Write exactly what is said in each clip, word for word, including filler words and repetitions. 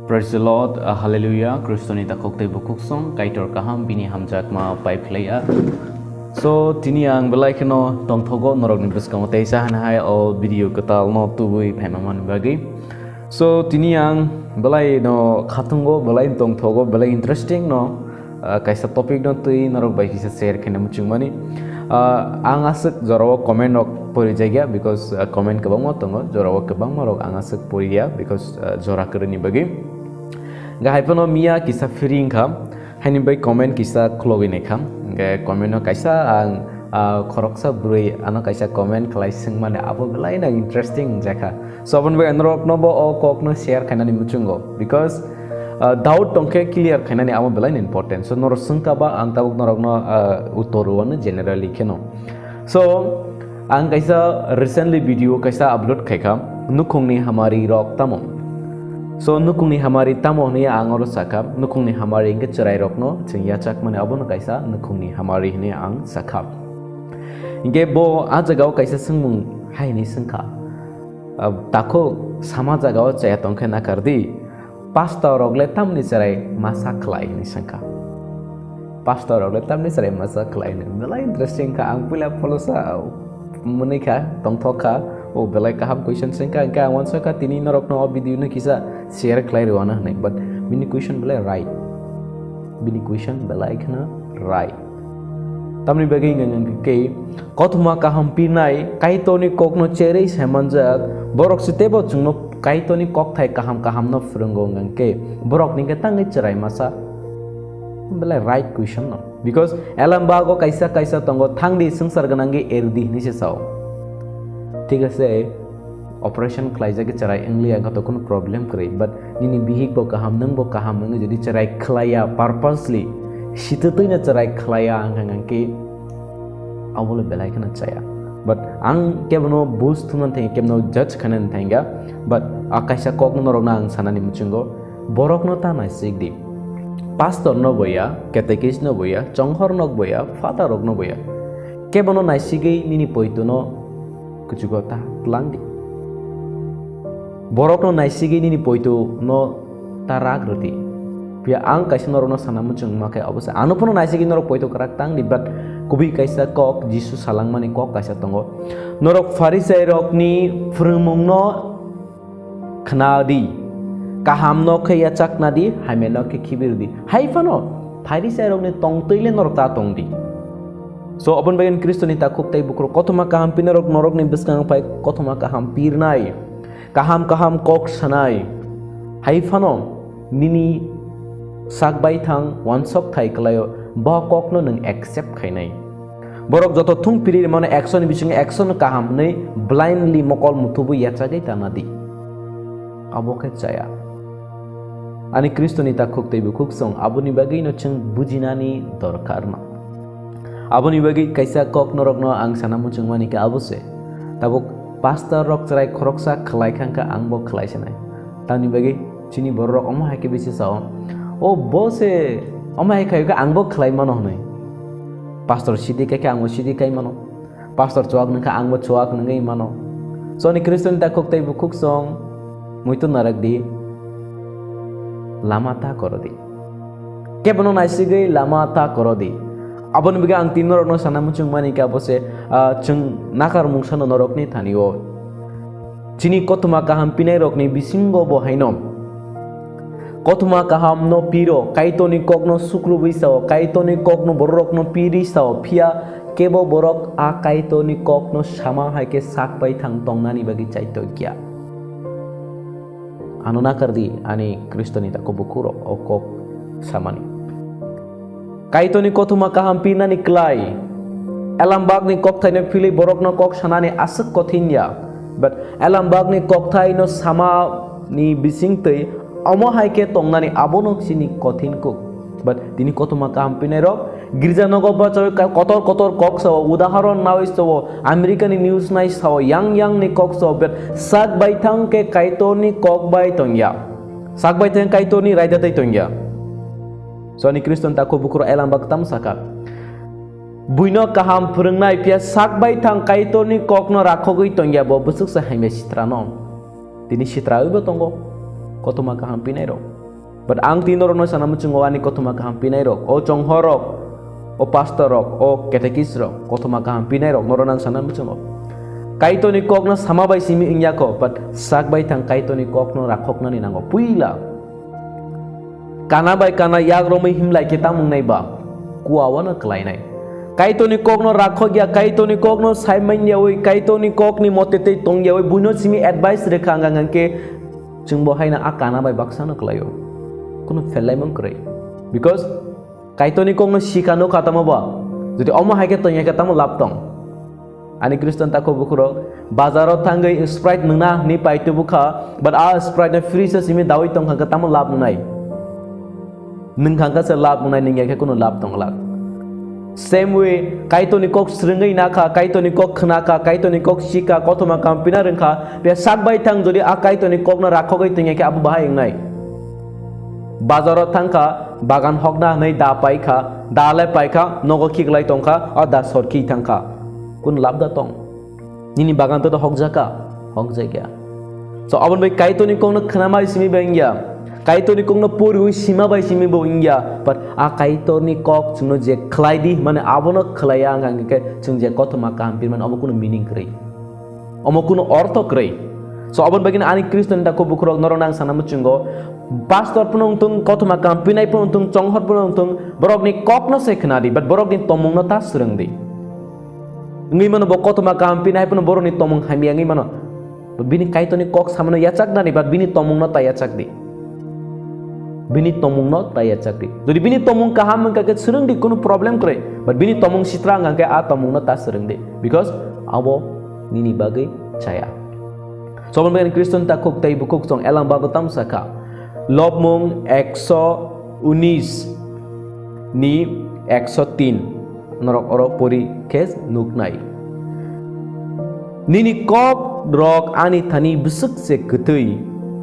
Praise the Lord, uh, Hallelujah, Kristoni takhuk tei bukhuk song, Kaitor kaham, bini hamjakma pai phlaiya. So, tini ang belai kheno tongthogo norokni bwskango tei sa hwnwi hai o video kwtal no tubui phaima mani bagwi. So, tini ang belai no khatungo, belai tongthogo, belai interesting no, uh, kaisa topic no twi norok bai kisa share khaina muchungmani. Uh, ang aswk jorao comment rok pori jagya because, uh, comment kwbangma tongo, jorao kwbangma rok ang aswk poriya because, uh, jora kwrwini bagwi. Hwnkhe hai phano miya kisa free wngkha, haini bai comment kisa khulogwi naikha. Hwnkhe comment no kaisa ang, ah, khoroksa bwrwi ano kaisa comment khlai swngmani abo belai no interesting wngjakha. So aboni bagwi norokno bo o kokno share khainani muchungo because, ah, doubt tongkhe clear khainani abo belai no important. So norok swngkha ba ang tabuk norokno, ah, uttor rwano generally kheno. So, ang kaisa recently video kaisa upload khaikha, nukhungni hamari rok tamo. So, nukhungni hamari tamo hwnwi ang oro sakha, nukhungni hamari hwnkhe chwrai rokno chwng yachak mani abono kaisa nukhungni hamari hwnwi ang sakha. Hwnkhe bo a jagao kaisa swngmung hai hwnwi swngkha, ah, takhuk sama jagao chaya tongkhe nakardi, Pastor rok le tamni chwrai masa khlai hwnwi swngkha. Pastor rok le tamni chwrai masa khlai hwnwi. Belai interesting kha. Ang puila pholo sa, uh, mwnwi kha, tongthok kha. O belai kaham question swngkha. Hwnkhe ang uansukha tini norokno o video no kisa share khlai rwano hwnwi. But bini question belai right. Bini question belai kheno right. Tamni bagwi hwnkhe kothoma kaham pirnai Kaitorni kokno cherwi saimanjak, borok se teibo chwngno Kaitorni kokthai kaham kahamno phwrwngo hwnkhe borokni hwnkhe tangwi chwrai masa? Belai right question no. Because elem bago kaisa kaisa tongo, "Thangdi swngchar gwnangwi erdi," hinwi se sao. Thik ase, operation khlaijak chwrai wngliya, wngkha to kunu problem kwrwi, but nini bihik bo kaham, nwng bo kaham wngwi jodi chwrai khlaiya purposely, sitwtwino chwrai khlaiya wngkha hwnkhe abo le belai kheno chaya. But ang kebono bus thumna thangya, kebono judge khaina thangya, but a kaisa kokno norokno ang sanani muchungo, borokno ta naisik di. Pastor no boya, catechist no boya, chonghor no boya, father rok no boya. Kebono naisigwi nini poito no kuchugo ta tlang di. Borokno naisigwi nini poito no ta rak rwdi. Phiya ang kaisa norokno sana muchung ma khe obo se. Ano phano naisigwi norok poito kwrak tang di, but kubui kaisa kok, Jisu salangmani kok kaisa tongo. Norok Pharisai rokni phwrwngmungno khna di, kaham no khe yachak na di, hamya no khe khibir di. Hai phano Pharisai rokni tongtwi le norok ta tong di. So, oboni bagwi Khristoni takhuk tei bukhuk kothoma kaham pirnai rok norokni bwskango phai kothoma kaham pirnai, kaham kaham kok sanai. Hai phano nini sak bai thang uansok thai kwlaio, bo kokno nwng accept khainai. Borok joto thung piri rimano ekso ni bisingo ekso no kaham hwnwi blindly mokol muthubwi yachagwi tana di. Abo khe chaya. Ani Khristoni takhuk tei bukhuk song aboni bagwino chwng bujinani dorkar no. Aboni bagwi kaisa kok norokno ang sana muchungmani khe abo se. Tabuk pastor rok chwrai khoroksa khlai kha wngkha ang bo khlai sanai. Tamni bagwi chini bororok omo hai khe bisi sao, "O bo se omo hai khaio khe ang bo khlai mano," hwnwi. Pastor sidi kai khe ang bo sidi kai mano. Pastor chuak nung kha ang bo chuak nungwi mano. Soni Khristoni takhuk tei bukhuk song muitu narak di, lama ta koro di. Kebono naisigwi lama ta koro di. Aboni bagwi ang tini norokno sana muchung mani khe abo se, ah, chwng nakar mungsano norokni thani-o. Chini kothoma kaham pinairokni bisingo bo haino kothoma kahamno piro, Kaitorni kokno sukrubwi sao, Kaitorni kokno bororokno pirwi sao, phiya kebo borok a Kaitorni kokno sama hai khe sak bai thang tongnani bagwi chaitokya. Ano nakar di, ani Khristoni takhuk bukhurok o kok samani. Kaitorni kothoma kaham pirnani klai. Elambakni kokthaino philwi borokno kok sanani aswk kothin ya. But Elambakni kokthaino samani bisingtwi omo hai khe tongnani abono chini kothin kuk. But tini kothoma kaham pinairok girja nogo bachawi ka-, kotor kotor kok sao, udahoron nawi sao, Americani news nai sao, yang yang ni kok sao, but sak bai thang khe Kaitorni kok bai tongya. Sak bai thang Kaitorni raida tei tongya. Soni Khristoni takhuk bukhurok Elambak tamo saka. Buino kaham phwrwngnai phiya sak bai thang Kaitorni kokno rakhogwi tongya bo bwswk se hamya sitrano. Tini sitrawibo tongo kothoma kaham pinairok. But ang tini norokno sana muchungo ani kothoma kaham pinai rok, o chonghor rok, o pastor rok, o catechist rok, kothoma kaham pinai rok norokno ang sana muchungo. Kaitorni kokno sama bai simi wngya kho, but sak bai thang Kaitorni kokno rakhoknani nango. Puila kana bai kana yak romwi himlai khe tamo wngnai ba? Kuawano kwlainai. Kaitorni kokno rakhokya, Kaitorni kokno sai manyawi, Kaitorni kokni mote tei tongyawi, buino simi advice rwkha ang, ang khe chwngbo haino a kana bai baksano kwlaio. Kuno phellaimung kwrwi. Because Kaitorni kokno sikha nukha tamo ba? Jodi omo hai khe tongya khe tamo lab tong? Ani Khristan takhuk bukhurok, bazaro thangwi Sprite nwngna hwnwi pai tubu kha, but a Sprite no fridge o simi dawi tongkha khe tamo lab wngnai? Nwngkha khe se lab wngnai, nwngya khe kuno lab tong glak. Same way, Kaitorni kok swrwngwi nakha, Kaitorni kok khna kha, Kaitorni kok sikha, kothoma kaham pina rwngkha, phiya sak bai thang jodi a Kaitorni kokno rakhogwi tongya khe abo bahai wngnai? Bazaro thangkha, bagan hokna hwnwi da paikha, da le paikha, nogo khiklai tongkha, o da sorkhi thangkha. Kun lab da tong? Nini bagan to hokjak kha? Hokjakya. So, aboni bai Kaitorni kokno khna bai simi bai wngya. Kaitorni kokno poriwi sima bai simi bo wngya. But a Kaitorni kok chwngno je khlai di, mane abono khlaiya wngkha khe chwng je kothoma kaham pirmani omo kuno meaning kwrwi. Omo kuno ortho kwrwi. So, aboni bagwi ani Khristan takhuk bukhurok norok nang sana muchungo, pastor phano wngthung, kothoma kaham pinai phano wngthung, chonghor phano wngthung, borokni kokno se khna di, but borokni tomungno ta swrwng di. Wngwi mano bo kothoma kaham pinai phano borokni tomung hamya wngwi mano. Bini Kaitorni kok samano yachak nani, but bini tomungno ta yachak di. Bini tomungno ta yachak di. Jodi bini tomung kaham wngkha khe swrwng di, kuno problem kwrwi. But bini tomung sitra wngkha khe a tomungno ta swrwng di. Because abo nini bagwi chaya. Sobon bagwi Khristan takhuk tei bukhuk chwng elam bago tam sakha. Lobmung ekso unis ni ekso tin. Norok oro pori khe nuknai. Nini kok rok ani thani bwswk se kwtwi,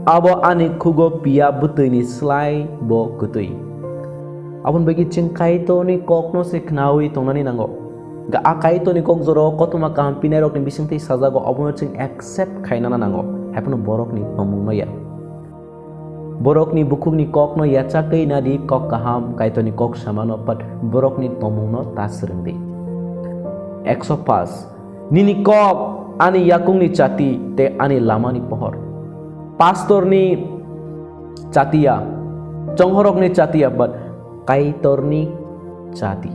abo ani khugo piya bwtwini slai bo kwtwi. Aboni bagwi chwng Kaitorni kokno se khnaui tongnani nango. Ga a Kaitorni kok jora o kothoma kaham pinairokni bisingtwi sajago, obono chwng accept khainana nango, haiphano borokni tongmungno ya. Borokni bukhukni kokno yachakwi nadi, kok kaham, Kaitorni kok samano, but borokni tongmungno ta swrwngdi. Ekso paanch. Nini kok ani yakungni chati tei ani lamani pohor. Pastorni chatiya, chonghorokni chatiya, but Kaitorni chati.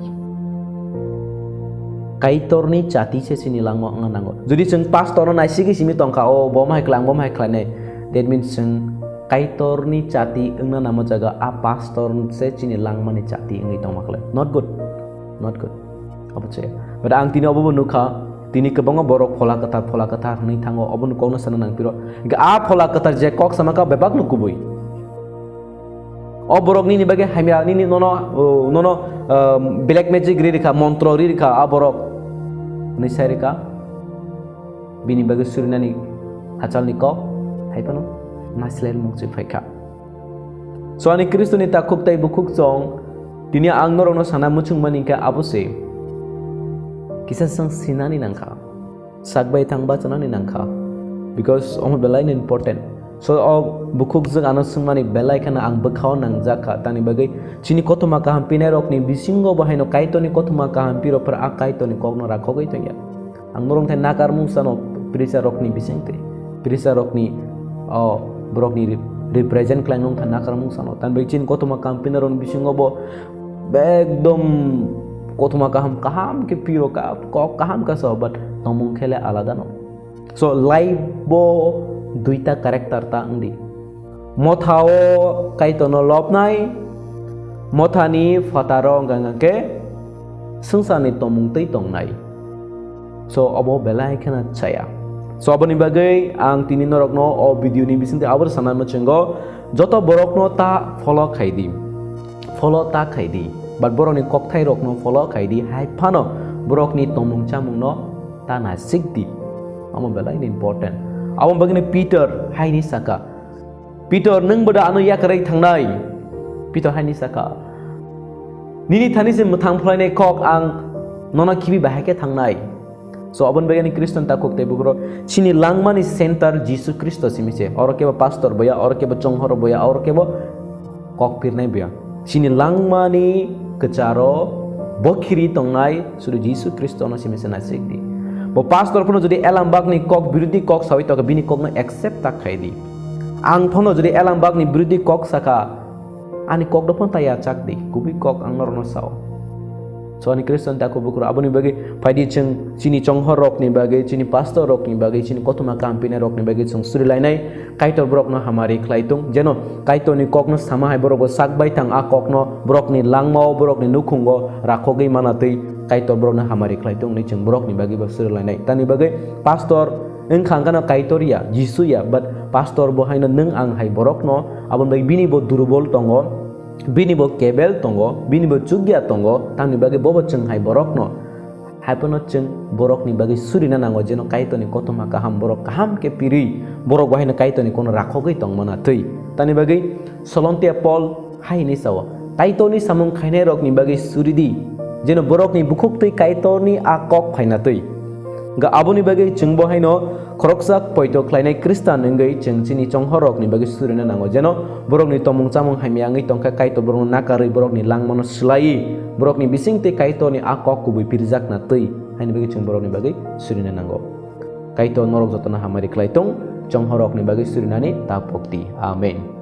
Kaitorni chati se chini langma wngna nango. Jodi chwng pastorno naisigwi simi tongkha, "O, bo ma hai klang, bo ma hai khlainai," that means chwng Kaitorni chati wngna namo jaga a pastor se chini langmani chati wngwi tongma khlai. Not good. Not good. Abo se. But ang tini obo bo nukha, tini kwbangma borok phola kwthar, phola kwthar hwnwi thango, obo ni kokno sana nang phiro. Hingkhe a phola kwthar je kok sama kha bebak no kubui. O borok nini bagwi hamya, nini nono, o, nono, um, black magic ri rikha, montro ri rikha, a borok hwnwi sai rikha. Bini bagwi surinani hachalni kok, hai phano nasilai mung se phaikha. So, ani Khristoni takhuk tei bukhuk chwng, tini ang norokno sana muchungmani khe abo se kisa chwng sinani nangkha, sak bai thang bachanani nangkha, because omo belai no important. So, o bukhuk jwk ano swngmani belai kheno ang bwkhao nangjak kha, tamni bagwi chini kothoma kaham pinairokni bisingo bo haino Kaitorni kothoma kaham pirok phra a Kaitorni kokno rakhogwi tongya. Ang norok thai nakarmung sano preacher rokni bisingtwi, preacher rokni, o, borokni re-, represent khlai nung thai nakarmung sano. Tan bai chini kothoma kaham pinairokni bisingo bo ekdom kothoma kaham, kaham khe piro ka, kok kaham ka sao, but tongmung khe le alada no. So, life bo duita character ta wngdi. Motha o Kaitorno lobnai, mothani phataro wngkha hwnkhe swngcharni tongmung twi tongnai. So, obo belai kheno chaya. So, aboni bagwi ang tini norokno o video ni bisingtwi abo sana muchungo, joto borokno ta follow khai di, follow ta khai di, but borokni kokthairokno follow khai di, hai phano borokni tongmung chamungno ta naisik di. Omo belai ni important. Abo bagwi ni Peter haini saka, "Peter, nwng boda ano yakarwi thangnai?" Peter haini saka, "Nini thani se mwthang phlainai kok ang nono khibi bahai khe thangnai." So, aboni bagwi ani Khristan takhuk tei bukhuk rok, chini langmani center Jisu Khristo simi se. Oro kebo pastor boya, oro kebo chonghor boya, oro kebo kok pirnai buya. Chini langmani kwcharo bokhiri tongnai sudu Jisu Khristono simi se naisik di. Bo pastor phano jodi elambakni kok birodi kok sawi tongkha, bini kokno accept ta khai di. Ang phano jodi elambakni birodi kok saka, ani kokno phano ta yachak di, kubui kok ang norokno sao. So ani Khristian takhuk bukhuk, aboni bagwi phaidi chwng chini chonghor rokni bagwi, chini pastor rokni bagwi, chini kothoma kampinai rokni bagwi chwng suri lainai. Kaitor borokno hamari khlai tung, jeno Kaitorni kokno sama hai borok bo sak bai thang, a kokno borokni langmao, borokni nukhungo rakhogwi mana twi Kaitor borokno hamari khlai tung hwnwi chwng borokni bagwi bo suri lainai. Tamni bagwi pastor wngkha hwnkhano Kaitor ya, Jisu ya, but pastor bo haino nwng ang hai borokno, aboni bagwi bini bo durbol tongo, bini bo kebel tongo, bini bo chukya tongo, tamni bagwi bobo chwng hai borokno. Haiphano chwng borokni bagwi surina nango, jeno Kaitorni kothoma kaham borok kaham khe pirwi, borok bo haino Kaitorni kono rakhogwi tongmana twi. Tamni bagwi Solontia Pol hai hwnwi sao, Kaitorni samung khainairokni bagwi suri di, jeno borokni bukhuk twi Kaitorni a kok phaina twi. Ga aboni bagwi chwngbo haino khoroksa poito khlainai Khristan wngwi chwng chini chonghorrokni bagwi surina nango, jeno borokni tomung chamung hamya wngwi tongkha, Kaitor borokno nakarwi borokni langmano swlaiwi borokni bisingtwi Kaitorni a kok kubui pirjakna twi haini bagwi chwng borokni bagwi surina nango. Kaitor norok jotono hamari khlai tong, chonghorrokni bagwi surinani ta pokti. Amen.